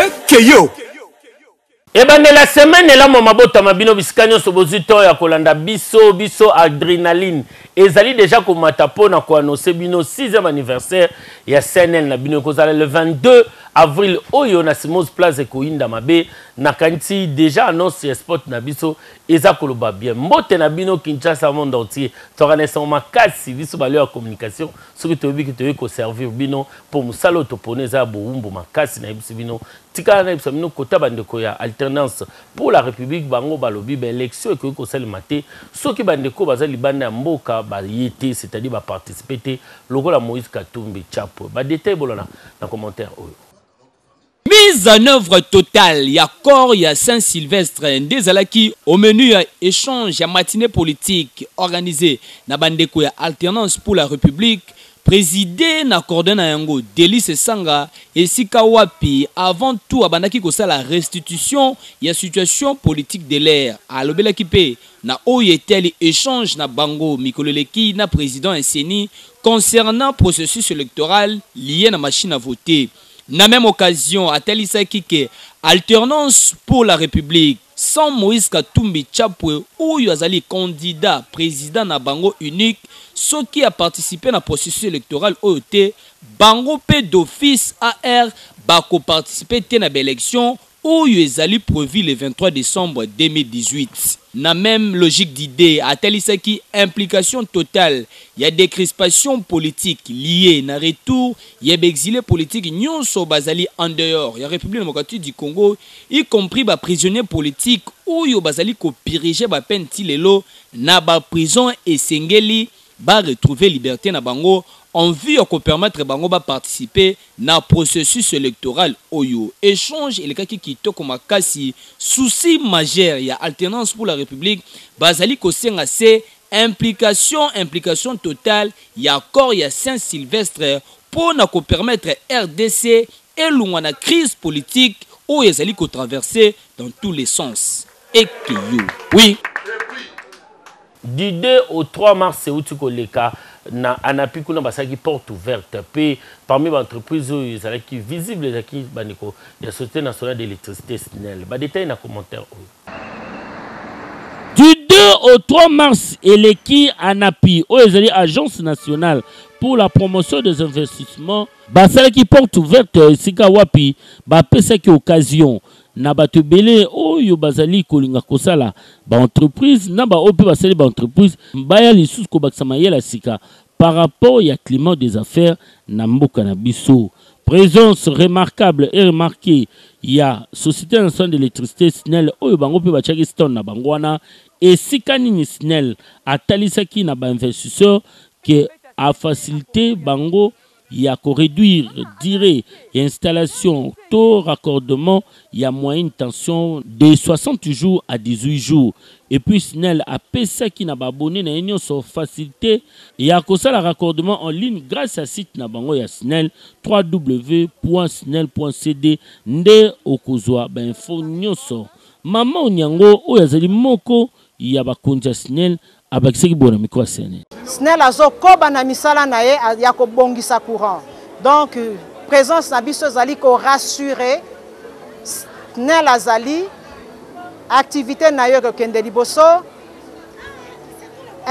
Ekeyo. Ebandela semaine elamu ya mabota ma bino bisika nyonso bozwi to ya kolanda biso biso adrenaline ezali deja komata mpo na koannonce bino 6e anniversaire ya CNL na bino ekozala le 22 avril oyo na Simos Plaza ekoyinda mabe nakanisi deja annonce ya spot na biso eza koloba bien mbote na bino Kinshasa monde entier toka na esengo makasi biso balio ya communication soki toyebi ke toyei koservir bino mpo mosala oyo toponi eza ya bowumbu makasi nayebisi bino Tikala nayebisa bino kota bandeko ya alternance pour la republique bango balobi ba election ekoki kosalema te soki bandeko baza libanda ya mboka baye te c'est-à-dire ba participer te lokola Moïse Katumbi Chapwe. Ba details bolana na commentaire oyo. Mise en œuvre totale ya accord ya Saint-Sylvestre nde ezalaki au menu ya echange ya matinee politique organisee na bandeko ya Alternance pour la Republique Preside na coordon na yango Delly Sessanga esika wapi avant tout abandaki kosala restitution ya situation politique de l'heure. Alobelaki mpe na oyo etali echange na bango mikolo eleki na president ya ceni concernant processus electoral lie na machine à voter. Na meme occasion atalisaki que alternance pour la Republique sans Moïse Katumbi Chapwe oyo azali candidat president na bango unique soki a participer na processus electoral oyo te bango mpe d'office AR bako participer te na ba elections oyo ezali prevu le 23 decembre 2018. Na meme logique d'idee, atalisaki implication totale ya decrispation politique liee na retour ya ba exiles politiques nionso bazali en dehors ya Republique democratique du Congo, y compris ba prisonniers politiques oyo bazali ko puriger ba peines ti lelo na ba prisons esengeli ba retrouver liberte na bango en vue ya ko permettre bango ba participer na processus electoral oyo. Echange elekaki kitoko makasi. Souci majeur ya Alternance pour la Republique bazali kosenga se implication implication totale ya accord ya Saint Sylvestre mpo na ko permettre rdc elongwa na crise politique oyo ezali ko traverser dans tous les sens. Ekeyo. Oui. Du 2 au 3 mars euti koleka na Anapi kuna basalaki porte ouverte mpe parmi ba entreprise oyo ezalaki visible ezalaki bandeko ya Société nationale d'électricité SNEL. Ba détails na commentaire oyo. Du 2 au 3 mars eleki Anapi oyo ezali agence nationale pour la promotion des investissements basalaki porte ouverte esika wapi bapesaki occasion na bato ebele oyo bazali kolinga kosala ba entreprise na baoyo mpe basali ba entreprise baya lisusu kobakisa mayele ya sika par rapport ya climat des affaires na mboka na biso. Presence remarquable et remarquée ya Société nationale d'électricité SNEL oyo bango mpe batiaki stand na bango wana esika nini SNEL atalisaki na ba investisseurs que a faciliter bango ya ko reduire duree ya installation to raccordement ya moyenne tension de 60 jours à 18 jours. Et puis SNEL apesaki na ba abonnes na ye nionso facilite ya kosala raccordement en ligne grace ya site na bango ya SNEL www.snel.cd nde okozua ba infos nionso. Mama Onyango oyo azali moko ya bakonzi ya SNEL Abakisaki boye na micro ya CNN. SNEL azo koba na misala na ye ya kobongisa courant. Donc presence na biso ezali ko rassurer SNEL azali activité na yo ekokende liboso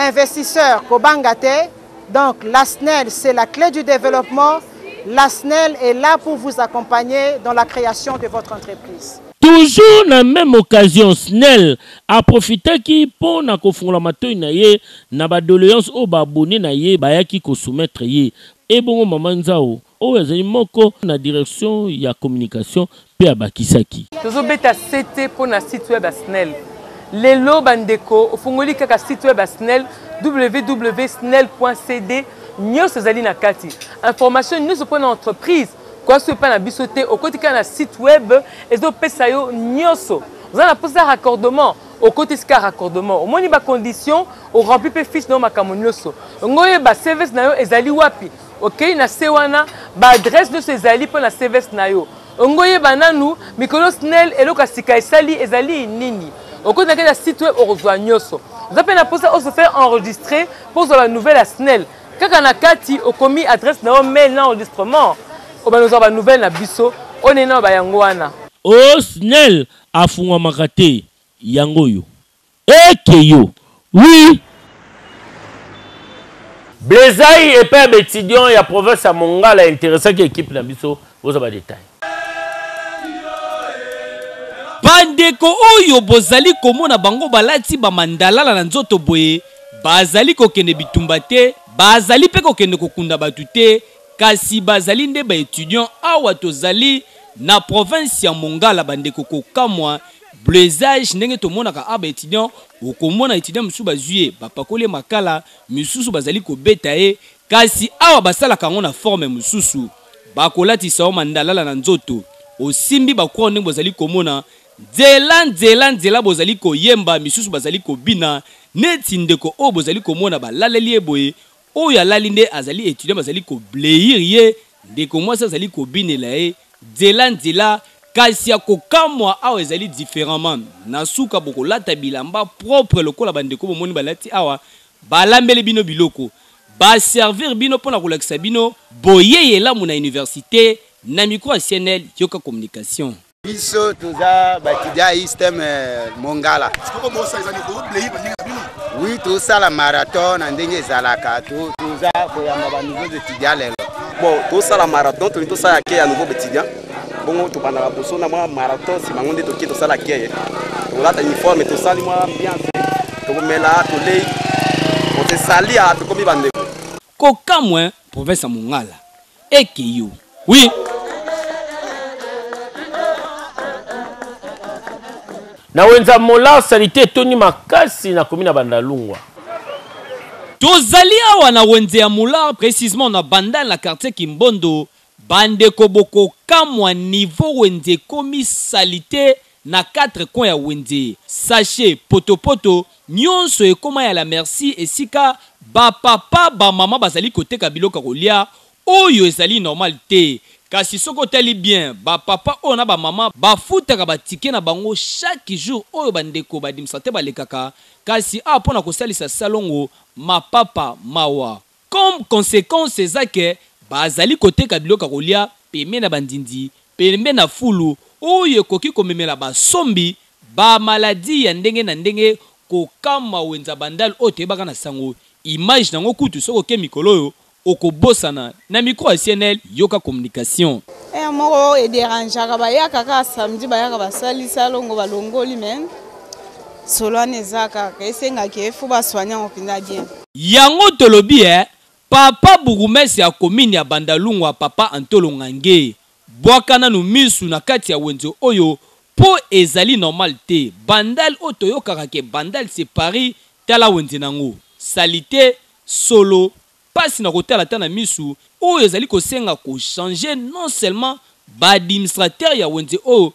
investisseur kobanga te. Donc la SNEL c'est la clé du développement. La SNEL est là pour vous accompagner dans la création de votre entreprise. Toujours na meme occasion, Snel a profitaki mpo na kofungola matoyi na ye na ba doleances oyo ba abonnes na ye bayaki ko soumettre ye. Ebongo mama Nzau oyo azali moko na direction ya communication mpe abakisaki. Tozobeta sete mpo na site web ya Snel. Lelo bandeko, ofungoli kaka site web ya Snel www.snel.cd, nyonso ezali na kati. Information nyonso mpo na entreprise Kwa so epai na biso te, okoti kaka na site web ezopesa yo nyonso. Oza na mposa raccordement, okoti sika raccordement, omoni ba conditions, orempli mpe fiche na yo makambo nyonso. Ongo oyeba CVS na yo ezali wapi, okei na se wana ba adresse nyonso ezali mpo na CVS na yo. Ongo oyeba nanu mikolo SNEL eloko ya sika esali ezali nini. Okoti na kati ya site web okozwa nyonso. Oza mpe na mposa o se faire enregistrer mpo ozwa ba nouvelle ya SNEL. Kaka na kati okomi adresse na yo, mail na enregistrement, obanda kozwa ba nouvelles na biso. Oyo nde naloba yango wana. Oh snel afungwamaka te yango oyo eke yo oui. Blezai epai ya ba etudiants ya province ya Mongala interessaki equipe na biso bozwa ba details. Bandeko oyo bozali komona bango balati ba mandalala na nzoto boye, bazali kokende bitumba te, bazali mpe kokende kokunda bato te, kasi bazali nde ba etudiants. Awa tozali na province ya Mongala bandeko, kokamwa blesage ndenge tomonaka awa ba etudiants, okomona etudiant mosusu bazwi ye bapakoli ye makala, misusu bazali kobeta ye, kasi awa basalaka yango na forme mosusu, bakolatisa yo mandalala na nzoto, osimbi ba croix ndenge bozali komona, nzela nzela nzela bozali koyemba, misusu bazali kobina neti ndeko oyo bozali komona balaleli ye boye, oyo alali nde azali etudiant, bazali ko bleuir ye, ndeko mwasi azali kobinela ye nzela nzela, kasi ya kokamwa awa ezali differemment, na suka bokolata bilamba propre lokola ba ndeko bomoni balati awa, balambeli bino biloko, ba servir bino pona kolakisa bino boyeyi elamu na universite, na micro ya CNL yoka communication. Biso toza ba etudiants ya ISTM Mongala. Oui, tosala marathon na ndenge ezalaka, toza koyamba ba nouveaux étudiants lelo. Bon, tosala marathon, tolingi tosala ke ya nouveau étudiant. Bongo tobandaka boso na mwa marathon, nsima yango nde toke tosala ke. Tokolata uniforme, tosali mwa ambiance, tokomela, tolei, on se sali, tokomi bandeko. Kokamwa province ya Mongala. Eke yo. Oui. Na wenza Molar salite etondi makasi na commune ya Bandalungwa. Tozali awa na wenze ya Molar, précisément na Bandal na quartier Kimbondo. Bandeko bokokamwa niveau wenze ekomi salite na 4 coins ya wenze. Sachet potopoto nyonso ekoma ya la merci esika ba papa ba mama bazali koteka biloko ya kolia oyo ezali normal te. Kasi soki otali bien ba papa oyo na ba mama bafutaka ba ticket na bango chaque jour oyo bandeko ba administrateur balekaka, kasi awa mpona kosalisa salongo mapapa mawa. Comme conséquence eza ke bazali koteka biloko ya kolia pembe na bandindi, pembe na fulu oyo ekoki komemela basombi ba maladie ya ndenge na ndenge. Kokamwa wenza Bandal oyo toyebaka na sango, image nango kutu soki oke mikolo oyo okobosana. Na micro ya CNL yoka communication. Moko ederangeaka, bayaka kaka samedi, bayaka basalisa longo balongoli, mais solo wana eza kaka esengaki efo basoigne yango mpenza bien. Yango tolobi papa bourgmestre ya commune ya Bandalungwa papa Antolo Ngange, bwaka nanu misu na kati ya wenze oyo po ezali normal te. Bandal oyo toyokaka ke Bandal c'est Paris, tala wenze nango salite solo pasi na kotala ta na misu oyo ezali kosenga ko changer non seulement ba administrateur ya wenze oyo,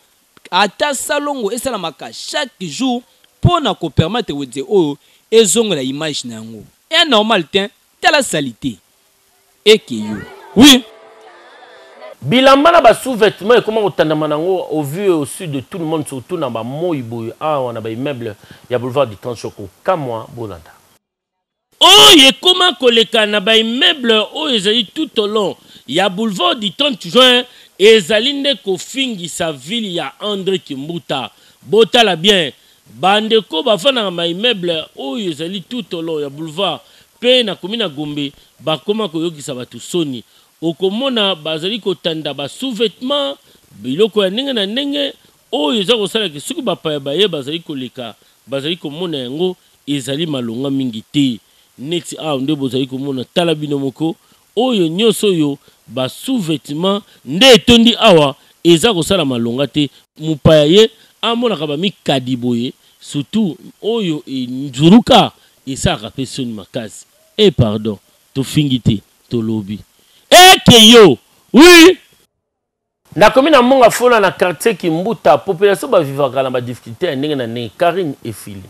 ata salongo esalamaka chaque jour po na ko permettre wenze oyo ezongela image na yango. Ya normal te, tala salite eke yo. Oui. Bilamba na ba sous-vêtements ekoma kotandama nango au vu et au su de tout le monde, surtout na ba moi boye awa na ba immeuble ya boulevard du 30 Choco. Kamwa bolanda. Oyo ekoma koleka na ba immeuble oyo ezali tout au long ya boulevard du 30 juin ezali nde kofingisa ville ya André Kimbuta. Botala bien bandeko bafandaka ma immeuble oyo ezali tout au long ya boulevard pe na commune ya Gombe bakoma koyokisa bato soni. Okomona bazali kotanda ba sous-vêtements biloko ya ndenge na ndenge oyo eza kosalaka soki bapaya baye bazali koleka bazali komona yango ezali malonga mingi te. Neti awa nde bozali komona, tala bino moko oyo nyonso oyo ba sous-vêtements nde etondi awa eza kosala malonga te. Mopaya ye amonaka ba mikadi boye, surtout oyo enzuruka esalaka pe soni makasi. Pardon, tofingi te, tolobi. Eke yo, oui! Nakomi na Monga Fola na quartier Kimbuta, population bavivaka na ba difficulté ya ndenge na ndenge. Karine Efili.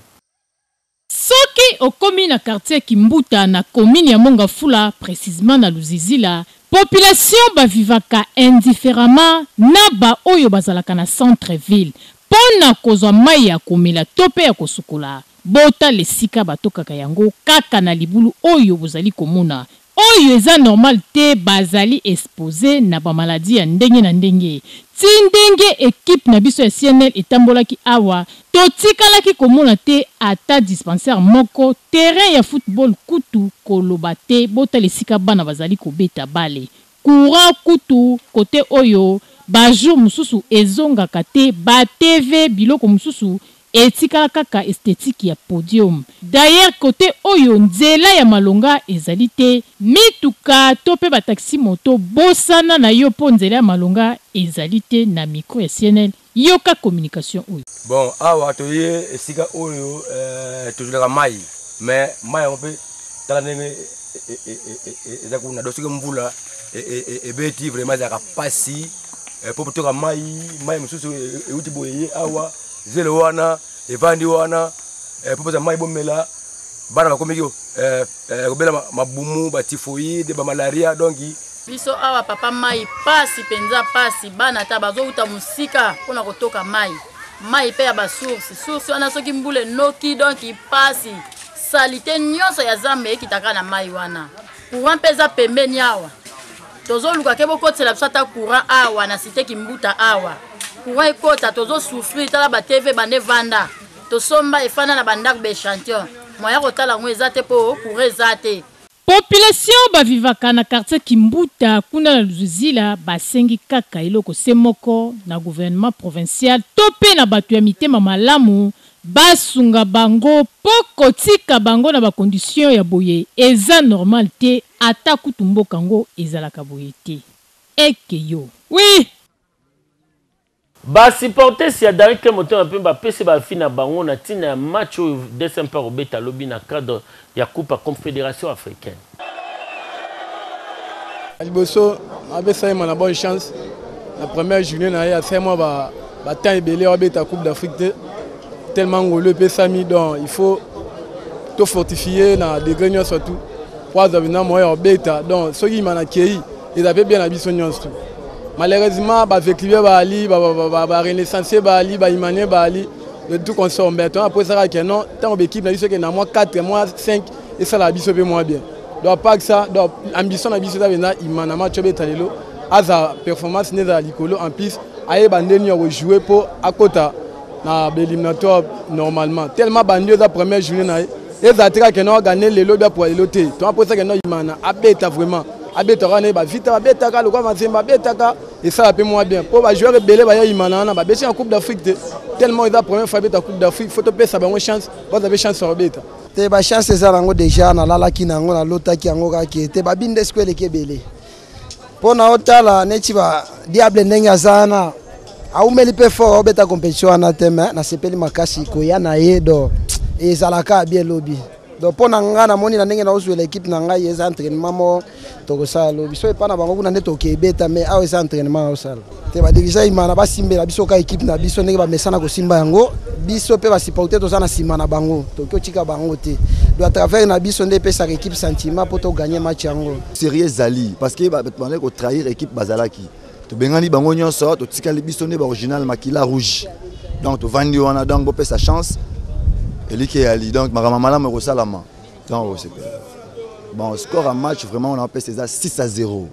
Soki okomi na quartier Kimbuta na commune ya Monga Fula, précisément na Luzizila, population bavivaka indifféremment na ba oyo bazalaka na centre-ville pona kozwa mai ya komela to pe ya kosukola. Botala esika batokaka yango kaka na libulu oyo bozali komona. Oyo eza normal te bazali expose na ba maladie ya ndenge na ndenge. Ti ndenge equipe na biso ya CNL etambolaki awa totikalaki komona te ata dispensaire moko, terrain ya football kutu koloba te botala esika bana bazali kobeta balle. Courant kutu cote oyo ba jours mususu ezongaka te, ba TV biloko mususu etikala kaka esthetique ya podium. D'ailleurs cote oyo nzela ya malonga ezali te, mituka to pe ba taxi moto bosana na yo po nzela ya malonga ezali te na micro ya CNL yoka communication oyo. Bon awa toye esika oyo tozwelaka mayi mais mayi yango pe tala ndenge eza kuna donc soki mvula ebeti vraiment ezalaka pasi po totoka mayi, mayi mosusu euti boye eye awa zelo wana evandi wana po bozwa mayi bomela bana bakomiki kobela mabumu ba typhoïde ba malaria donc Biso awa papa mayi pasi penza pasi bana ata bazowuta mosika mpona kotoka mayi mayi mpe ya ba source source wana soki mbula enoki donc pasi salite nyonso ya zamba ekitaka na mayi wana courant mpe eza pembeni awa tozoluka ke bokotisela biso ata courant awa na cité kimbuta awa courant ekota tozosouffrir tala ba tv bande evanda tosomba efanda na bandako ba echantillon moya kotala yango eza te mpo courant eza te. Population ba vivaka na quartier Kimbuta kuna na Luzuzila basengi kaka eloko se moko na gouvernement provincial to pe na bato ya mitema malamu basunga bango po kotika bango na ba conditions ya boye eza normal te ata kutu mboka ngo ezalaka boye te. Eke yo. Oui! Ba supporters ya Daring Club Motema Pembe bapesi ba avis na bango na ntina ya match oyo DCMP akobeta lobi na cadre ya Coupe ya Confederation africaine. Liboso apesa ye na bonne chance na première journée na ye asali mwa ba, ba temps ebele abeta Coupe d'Afrique te tellement ngolu epesami donc il faut to fortifier na degré nyonso tout po azwa mpenza moyen ya kobeta donc soki imana akei eza mpe bien na biso nyonso tout malheureusement baveclubie baali barenaissancier baali baimanie baali de tout consort mais tona mpo esalaka ke non ntango baekipe na biso ekende na mwa 4 mwa 5 esalaka biso mpe mwa bien donc apart ça donc ambition na biso eza mpenza imana match obeta lelo aza performance nde ezala likolo en plus ayeba nde nini ya kojoue mpo akota na baéliminatoire normalement tellement bandi eza première journée na ye ezala te kaka kende agane lelo bia poa lelo te to aposa kende imana abeta vraiment abetaka wana bavita babetaka lokola mazembe abetaka esala mpe mwa bien mpo bajoueur ebele baya imana wana babeti na coupe d'afrique te tellement eza première fois abeta coupe d'afrique faut topesa bango chance baza mpe chance ya kobeta te bachance eza nango deja nalalaki na yango nalotaki yango kaka te babinde siko eleki ebele mpo na otala neti ba diable ndenge aza wana aumeli mpe fort obeta competition wana te me nasepeli makasi koya na ye do ezalaka bien lobi donc mpo na ngai namoni na ndenge naozwela ekipe na ngai eza entraînement moko tokosala lobi so epai na bango kuna nde tokei beta mais awa eza entraînement naosala te badirigant imana basimbela biso ka ekipe na biso ndenge bamesana kosimba yango biso mpe basupporter toza na nsima na bango tokoki otika bango te do à travers na biso nde epesaka ekipe sentiment mpo toganye match yango sérieux ezali parce que bato bandaki kotrahir équipe bazalaki tobengani bango nyonso totikali biso nde baoriginal makila rouge donc tovandi wana donc bopesa chance eliki eyali donc makambo malamu ekosalama donc osepela bon score ya match vraiment on apesa eza 6 à 0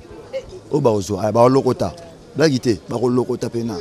oyo bakozwa bakolokota blagi te bakolokota mpena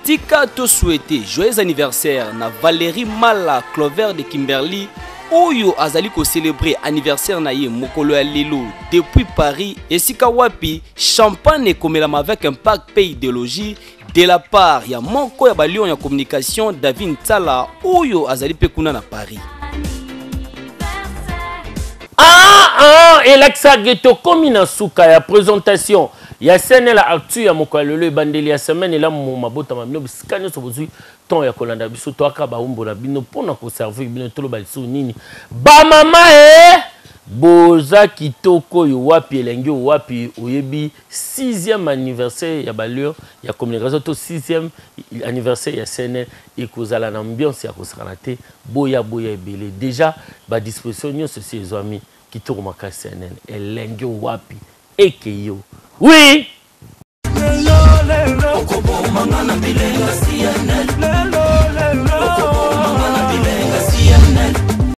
Tika to souhaiter joyeux anniversaire na Valérie Mala Clover de Kimberly oyo azali ko célébrer anniversaire na ye mokolo ya lelo depuis Paris esika wapi champagne ekomelama avec impact pe idéologie de la part ya moko ya balion ya communication David Ntsala oyo azali pe kuna na Paris. Ah, ah, elakisaka tokomi na suka ya présentation ya CNL Actu ya mokolo ya lelo ebandeli ya semaine elamu mabotama bino bisika nyonso bozwi temps ya kolanda biso toaka baumbo na bino mpo na koservir bino toloba lisusu nini bamama e eh? boza kitoko oyo wapi elengi oyo wapi oyebi sixième anniversaire ya balure ya communication to sixième anniversaire ya cnl ekozala na ambiance ya kosakana te boya boya ebele déjà badisposition nyonso esi ezwami kitoko makasi cnl elengi oyo wapi. Ekeyo. Oui!